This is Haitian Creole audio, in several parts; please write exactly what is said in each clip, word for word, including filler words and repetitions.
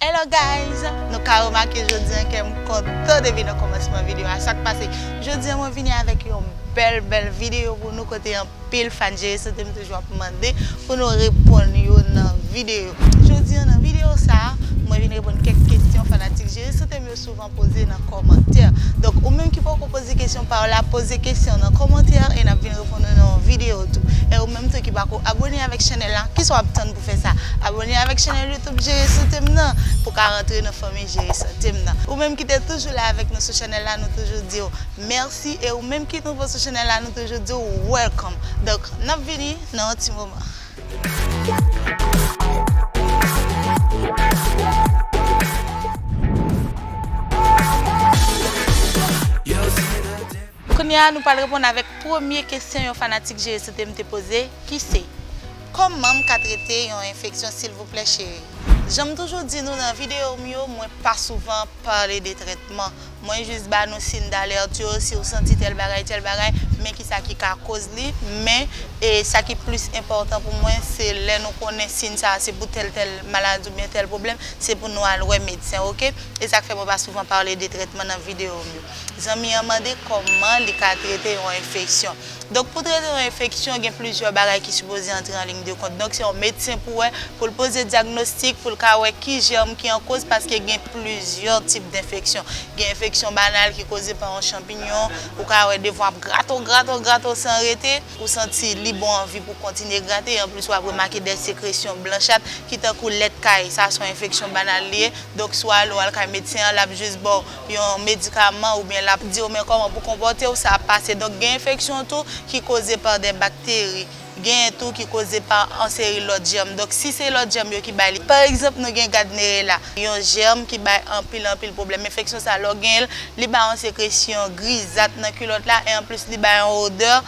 Hello guys! Nou ka remake jodi an ke m kontan depi nan kòmansman videyo a. Sa k pase? Jodi an mwen vini avèk yon bèl, bèl videyo pou nou kote anpil fan Jere Sante m toujou ap mande pou nou reponn yo nan videyo. Jodi an nan videyo sa a, mwen vin reponn kèk kesyon fanatik Jere Sante m yo souvan poze nan kòmantè. Donk, ou menm ki poko poze kesyon pa w la, poze kesyon nan kòmantè e n ap vin reponn ou nan yon videyo tou. E ou menm tou ki pako abòne avèk chanèl la, kisa w ap tann pou fè sa? Abòne avèk chanèl YouTube Jere Sante m nan pou ka rantre nan fanmi Jere Sante m nan. Ou menm ki te toujou la avèk nou sou chanèl la, nou toujou di w mèsi. E ou menm ki nouvo sou chanèl la, nou toujou di w welcome. Donk, n ap vini nan yon ti moman. Kounye a, nou pral reponn avèk premye kesyon yon fanatik Jere Sante m te poze, ki se: kòman m ka trete yon enfeksyon, silvouplè, cheri? Jan m toujou di nou nan videyo m yo, mwen pa souvan pale de trètman. Mwen jis ba nou siy dalèt yo, si w santi tèl bagay, tèl bagay, men kisa ki ka koz li, men, e sa ki plis enpòtan pou mwen, se lè nou konnen siy sa a se pou tèl, tèl maladi oubyen tèl pwoblèm, se pou nou al wè medsen, oke? E sa k fè mwen pa souvan pale de trètman nan videyo m yo. Zanmi an mande kòman li ka trete yon enfeksyon. Donk, pou trete yon enfeksyon, gen plizyè bagay ki sipoze antre an liy de kont. Donk, se yon medsen pou wè, pou l poze dyagnostik, pou l ka wè ki jèm ki an koz, paske gen plizyè tip d enfeksyon. Gen enfeksyon banal ki koze pa yon chanpinyon, ou ka wè devan w ap grate w, grate w, grate w san rete, ou santi li ba w anvi pou w kontinye grate, e anplis w ap remake de sekresyon blanchat ki tankou lèt kay, sa se yon enfeksyon banal li ye. Donk, si w ale, w al kay medsen an, l ap jis ba w yon medikaman oubyen l ap di w men kòman pou konpòte w, sa ap pase. Donk, gen enfeksyon tou ki koze pa de bakteri. Genyen tou ki koze pa yon seri lòt jèm. Donk, si se lòt jèm yo ki bay li, pa egzanp, nou gen Gardnerella, yon jèm ki bay anpil, anpil pwoblèm. Enfeksyon sa, lè w genyen l, li bay yon sekresyon grizat nan kilòt la, e anplis, li bay yon odè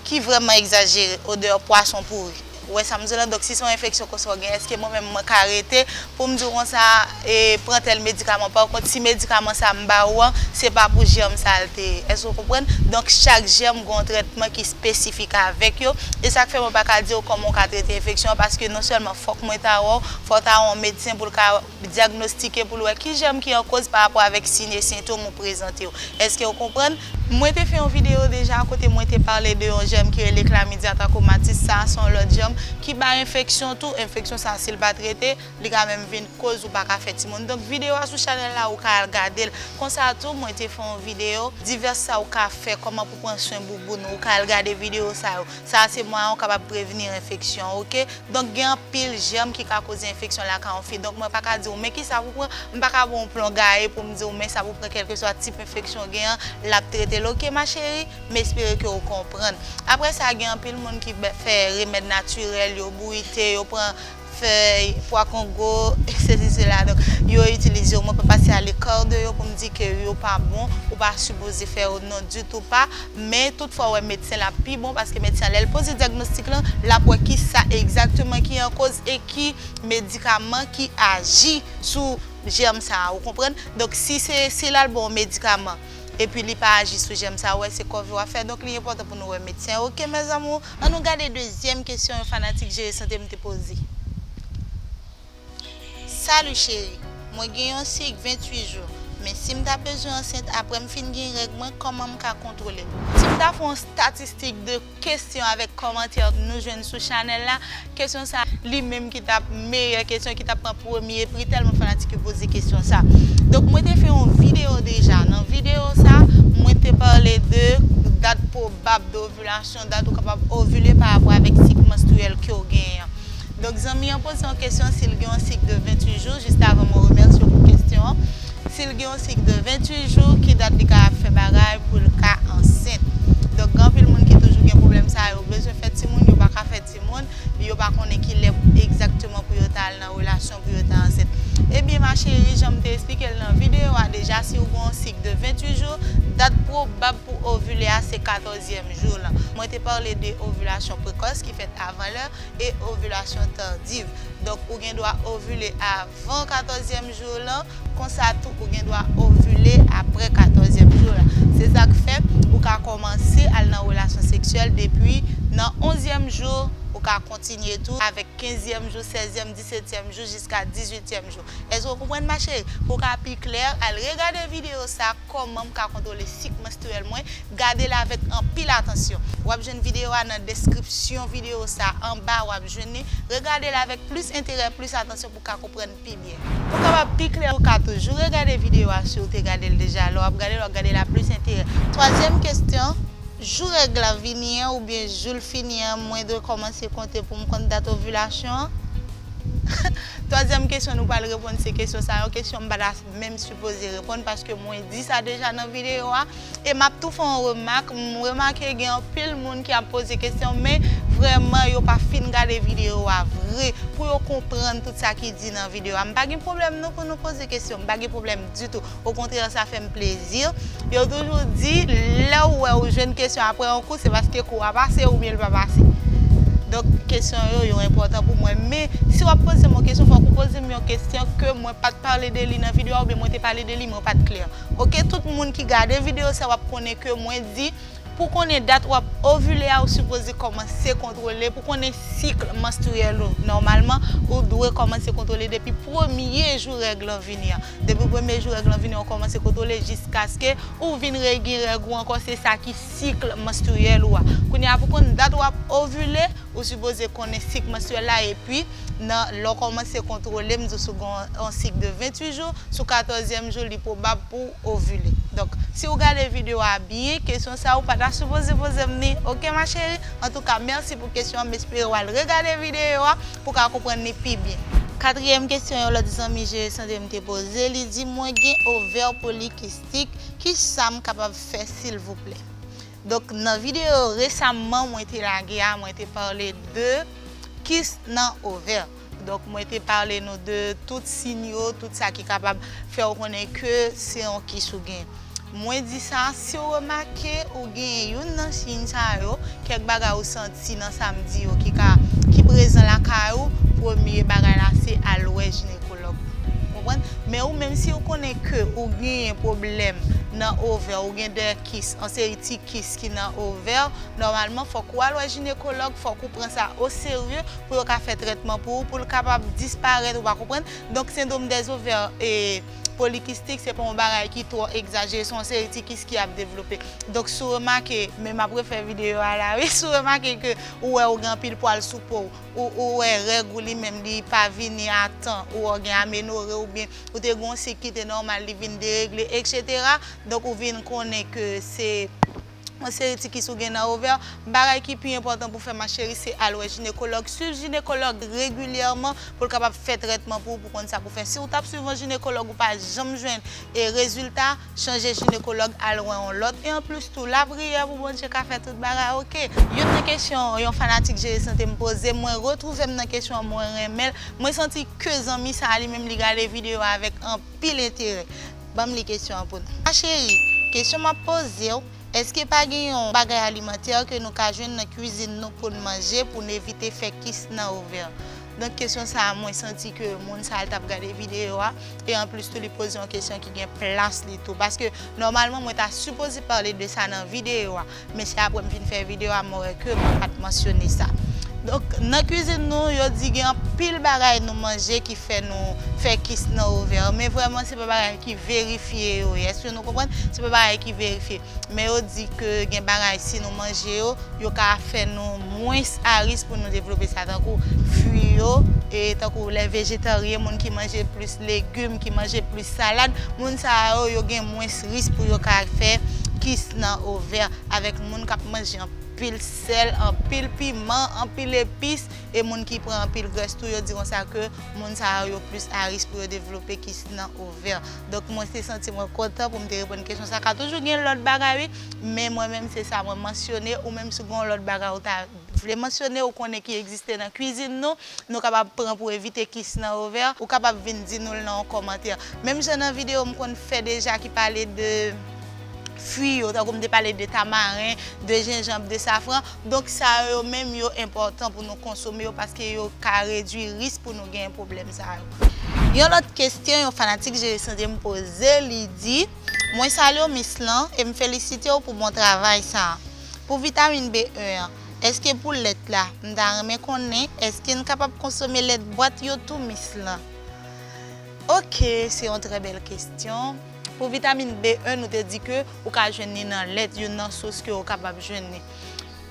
ki vrèman egzajere, odè pwason pouri. Ou wè sa m di w la? Donk, si se yon enfeksyon konsa w gen, èske mwen menm mwen ka rete pou m di w konsa, e, pran tèl medikaman? Pa kont, si medikaman sa m ba ou an, se pa pou jèm sa l te ye. Èske w konprann? Donk, chak jèm gen yon trètman ki espesifik avèk yo. E sa k fè mwen pa ka di w kòman w ka trete enfeksyon an, paske non sèlman fòk mwen ta wè w, fò w ta wè yon medsen pou l ka dyagnostike pou l wè ki jèm ki an koz pa rapò avèk siy e sentòm ou prezante yo. Èske w konprann? Mwen te fè yon videyo deja kote mwen te pale de yon jèm ki rele Chlamydia trachomatis. Sa a se yon lòt jèm ki bay enfeksyon tou. Enfeksyon sa a, si l pa trete, li ka menm vin koz ou pa ka fè timoun. Donk, videyo a sou chanèl la, ou ka al gade l. Konsa tou, mwen te fè yon videyo, divès sa ou ka fè, kòman pou pran swen bouboun ou. Ou ka al gade videyo sa yo. Sa a se mwayen ou kapab prevni enfeksyon, oke? Donk, gen anpil jèm ki ka koze enfeksyon lakay yon fi. Donk, mwen pa ka di w men kisa pou pran, m pa ka ba w yon plan gaye pou m di w men sa pou pran, kèlkeswa tip enfeksyon w gen an, l ap trete l. Oke, ma chérie, m espere ke w konprann. Apre sa, gen anpil moun ki fè remèd natirèl, yo bouyi te, yo pran fèy pwa kongo, sesi, sela. Donk, yo itilize yo. Mwen pa pase a lekar de yo pou m di ke yo pa bon, ou pa sipoze fè yo, non, ditou pa. Men toutfwa, w wè medsen la pi bon, paske medsen an, lè l poze dyagnostik lan, l ap wè ki sa egzakteman ki an koz e ki medikaman ki aji sou jèm sa a, ou konprann? Donk, si se, si l al ba w medikaman, epi li pa aji sou jèm sa a, w wè se kòve w ap fè. Donk, li enpòtan pou nou wè medsen. Oke, mes amours? An nou gade dezyèm kesyon yon fanatik Jere Sante m te poze. Salut chérie, mwen gen yon sik venntuit jou, men si m ta bezwen ansent apre m fin gen règ mwen, kòman m ka kontwole l? Si m ta fè yon statistik de kesyon avèk kòmantè nou jwenn sou chanèl la, kesyon sa li menm ki t ap meyè kesyon, ki t ap pran premye pri, tèlman fanatik yo poze kesyon sa. Donk, mwen te fè yon videyo deja. Nan videyo sa, mwen te pale de dat pwobab de ovilasyon, dat ou kapab ovile pa rapò avèk sik manstriyèl ke w genyen an. Donk, zanmi an poze yon kesyon, si l gen yon sik de venntuit jou, jis avan mwen remèsye w pou kesyon an. Si l gen yon sik de venntuit jou, ki dat li ka fè bagay pou l ka ansent? Donk, gen anpil moun ki toujou gen pwoblèm sa, yo bezwen fè timoun, yo pa ka fè timoun, yo pa konnen ki lè egzakteman pou yo ta al nan relasyon, pou yo ta ansent. Ebyen, ma chérie, jan m te eksplike l nan videyo a deja, si w gen yon sik de venntuit jou, dat pwobab pou ovile a se katòzyèm jou lan. Mwen te pale de ovilasyon prekòs ki fèt avan lè, e ovilasyon tardiv. Donk, ou gen dwa ovile avan katòzyèm jou lan, konsa tou, ou gen dwa ovile apre katòzyèm jou lan. Se sa k fè ou ka kòmanse al nan relasyon seksyèl depi nan onzyèm jou, ou ka kontinye tou avèk kenzyèm jou, sèzyèm, disetyèm jou, jiska dizuityèm jou. Èske w konprann, ma chérie? Pou w ka pi klè, al regade videyo sa, kòman m ka kontwole sik manstriyèl mwen. Gade l avèk anpil atansyon. W ap jwenn videyo a nan deskripsyon videyo sa, anba, w ap jwenn li. Regade l avèk plis enterè, plis atansyon pou w ka konprann pi byen. Pou w kapab pi klè, ou ka toujou regade videyo a si w te gade l deja. Lè w ap gade l, w ap gade l ak plis enterè. Twazyèm kesyon, jou règ la vini an oubyen jou l fini an, mwen dwe kòmanse konte pou m konn dat ovilasyon an? Twazyèm kesyon nou pral reponn se kesyon sa yo, kesyon m pa ta menm sipoze reponn, paske mwen di sa deja nan videyo a. E m ap tou fè yon remak, m remake gen anpil moun ki ap poze kesyon, men vrèman yo pa fin gade videyo a vre pou yo konprann tout sa ki di nan videyo a. M pa gen pwoblèm non pou nou poze kesyon, m pa gen pwoblèm ditou. Okontrè, sa fè m plezi. Yo toujou di, lè w wè ou jwenn kesyon apre yon kou, se paske kou a pase oubyen l pa pase. Donk, kesyon yo, yo enpòtan pou mwen. Men, si w ap poze m yon kesyon, fòk ou poze m yon kesyon ke mwen pa t pale de li nan videyo a, oubyen mwen te pale de li, mwen pa t klè. Oke, tout moun ki gade videyo sa, w ap konnen ke mwen di, pou konnen dat w ap ovile a, ou sipoze kòmanse kontwole. Pou konnen sik manstriyèl ou, nòmalman, ou dwe kòmanse kontwole depi premye jou règ lan vini an. Depi premye jou règ lan vini an, ou kòmanse kontwole jiskaske ou vin re-, gen règ ou ankò, se sa ki sik manstriyèl ou a. Kounye a, pou konn dat w ap ovile, ou sipoze konnen sik manstriyèl la, epi nan, lè w kòmanse kontwole, m di w si w gen yon, yon sik de venntuit jou, sou katòzyèm jou, li pwobab pou w ovile. Donk, si w gade videyo a byen, kesyon sa a, ou pa ta sipoze poze m li, oke, ma chérie? Antouka, mèsi pou kesyon an, m espere w al regade videyo a pou w ka konprann li pi byen. Katriyèm kesyon, yon lòt zanmi Jere Sante m te poze, li di, mwen gen ovè polikistik, kisa m kapab fè, silvouplè? Donk, nan videyo resamman mwen te lage a, mwen te pale de kis nan ovè. Donk, mwen te pale nou de tout siy yo, tout sa ki kapab fè w konnen ke se yon kis ou gen. Mwen di sa, si w remake ou gen youn nan siy sa yo, kèk bagay ou santi nan sa m di yo ki ka, ki prezan lakay ou, premye bagay la se al wè jinekològ. Konprann? Men ou menm, si w konnen ke ou genyen pwoblèm nan ovè, ou gen de kis, an seri ti kis ki nan ovè, nòmalman, fòk ou al wè jinekològ, fòk ou pran sa o serye pou yo ka fè trètman pou ou, pou l kapab disparèt, ou pa konprann? Donk, sendwòm dèzovè, e, polikistik, se pa yon bagay ki twò egzajere, se yon seri ti kis ki ap devlope. Donk, si w remake, men m ap refè videyo a la, wi, si w remake ke ou wè ou gen anpil pwal sou po w, ou, ou wè règ ou li menm li pa vini a tan, ou wè w gen amenore, oubyen ou te gen yon sik ki te nòmal, li vin deregle, etsetera. Donk, ou vin konnen ke se yon seri ti kis ou gen nan ovè, bagay ki pi enpòtan pou fè, ma chérie, se al wè jinekològ. Swiv jinekològ regilyèman pou l kapab fè trètman pou ou, pou konn sa pou fè. Si w t ap swiv yon jinekològ, ou pa janm jwenn, e, rezilta, chanje jinekològ, al wè yon lòt. E anplis tou, lapriyè pou Bondye ka fè tout bagay, oke? Youn nan kesyon yon fanatik Jere Sante m poze, mwen retwouve m nan kesyon an, mwen renmen l. Mwen santi ke zanmi sa a li menm li gade videyo a avèk anpil enterè. Ban m li kesyon an pou nou. Ma chérie, kesyon m ap poze w, èske pa gen yon bagay alimantè ke nou ka jwenn nan kwizin nou pou n manje, pou n evite fè kis nan ovè? Donk, kesyon sa a, mwen santi ke moun sa a, l t ap gade videyo a, e anplis tou, li poze yon kesyon ki gen plas li tou. Paske, nòmalman, mwen ta sipoze pale de sa nan videyo a, men se apre m fin fè videyo a, mwen wè ke mwen pa t mansyone sa. Donk, nan kwizin nou, yo di gen anpil bagay nou manje ki fè nou fè kis nan ovè. Men vrèman, se pa bagay ki verifye yo ye. Èske nou konprann? Se pa bagay ki verifye. Men yo di ke gen bagay, si nou manje yo, yo ka fè nou mwens a risk pou nou devlope sa, tankou fwi yo, e tankou lè vejetaryen, moun ki manje plis legim, ki manje plis salad, moun sa yo, yo gen mwens risk pou yo ka fè kis nan ovè, avèk moun k ap manje anpil sèl, anpil piman, anpil epis, e moun ki pran anpil grès tou, yo di konsa ke moun sa yo, yo plis a risk pou yo devlope kis nan ovè. Donk, mwen te santi mwen kontan pou m te reponn kesyon sa. Ka toujou gen lòt bagay, wi, men mwen menm, se sa mwen mansyone. Ou menm, si w gen yon lòt bagay ou ta vle mansyone, ou konnen ki egziste nan kwizin nou, nou kapab pran pou evite kis nan ovè, ou kapab vin di nou l nan yon kòmantè. Menm jan nan videyo m konn fè deja ki pale de fwi yo, tankou m te pale de tamaren, de jenjanm, de safran. Donk, sa yo menm, yo enpòtan pou nou konsome yo, paske yo ka redwi risk pou nou gen pwoblèm sa yo. Yon lòt kesyon, yon fanatik Jere Sante m poze, li di, mwen salye w, Miss lan, e m felisite w pou bon travay sa a. Pou vitamin B en an, Èske pou lèt la, m ta renmen konnen, èske n kapab konsome lèt bwat yo tou, Miss lan? Ok, se yon trè bèl kesyon. Pou vitamin B en, nou te di ke ou ka jwenn li nan lèt, youn nan sous ke ou kapab jwenn li.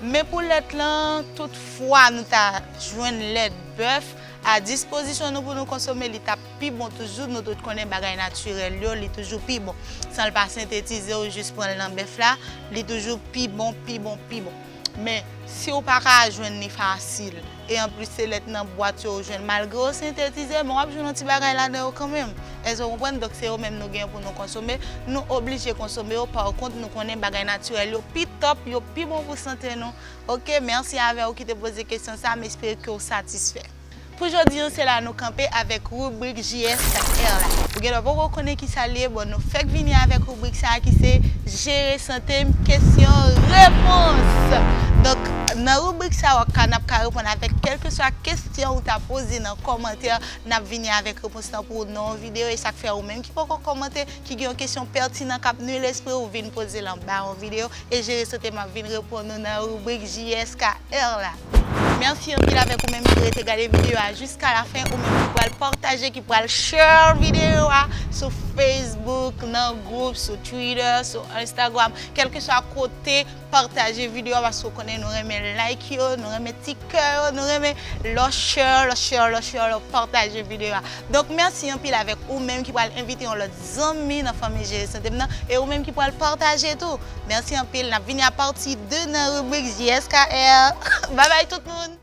Men pou lèt lan, tout fwa nou ta jwenn lèt bèf a dispozisyon nou pou nou konsome, li t ap pi bon toujou. Nou tout konnen bagay natirèl yo, li toujou pi bon. San l pa sentetize, ou jis pran l nan bèf la, li toujou pi bon, pi bon, pi bon. Men, si w pa ka jwenn li fasil, e anplis se lèt nan bwat yo ou jwenn, malgre yo sentetize, men w ap jwenn yon ti bagay ladan yo kanmenm. Èske w konprann? Donk, se yo menm nou gen pou nou konsome. Nou oblije konsome yo, pa kont, nou konnen bagay natirèl yo pi top, yo pi bon pou sante nou. Ok, mèsi avè w ki te poze kesyon sa, m espere ke w satisfè. Pou jodi an, se la nou kanpe avèk ribrik J S K R la. Ou gendwa poko konnen ki sa l ye, bon, nou fèk vini avèk ribrik sa a ki se Jere Sante m, kesyon repons. Donk, nan ribrik sa a, w ap ka, n ap ka reponn avèk kèlkeswa kesyon ou ta poze nan kòmantè, n ap vini avèk repons lan pou ou nan yon videyo, e sa k fè ou menm ki poko kòmante, ki gen yon kesyon pètinan k ap nwi lespri ou, vin poze l anba yon videyo, e Jere Sante m ap vin reponn ou nan ribrik J S K R la. Mèsi anpil avèk ou menm ki rete gade videyo a jiska lafen, ou menm ki pral pataje, ki pral share videyo a sou Facebook, nan gwoup, sou Twitter, sou Instagram, kèlkeswa kote, pataje videyo a paske w konnen nou renmen like yo, nou renmen ti kè yo, nou renmen lè w share, lè w share, lè w share, lè w pataje videyo a. Donk, mèsi anpil avèk ou menm ki pral envite yon lòt zanmi nan fanmi Jere Sante m nan, e ou menm ki pral pataje tou. Mèsi anpil, n ap vini a pati de nan ribrik J S K R. Babay tout moun!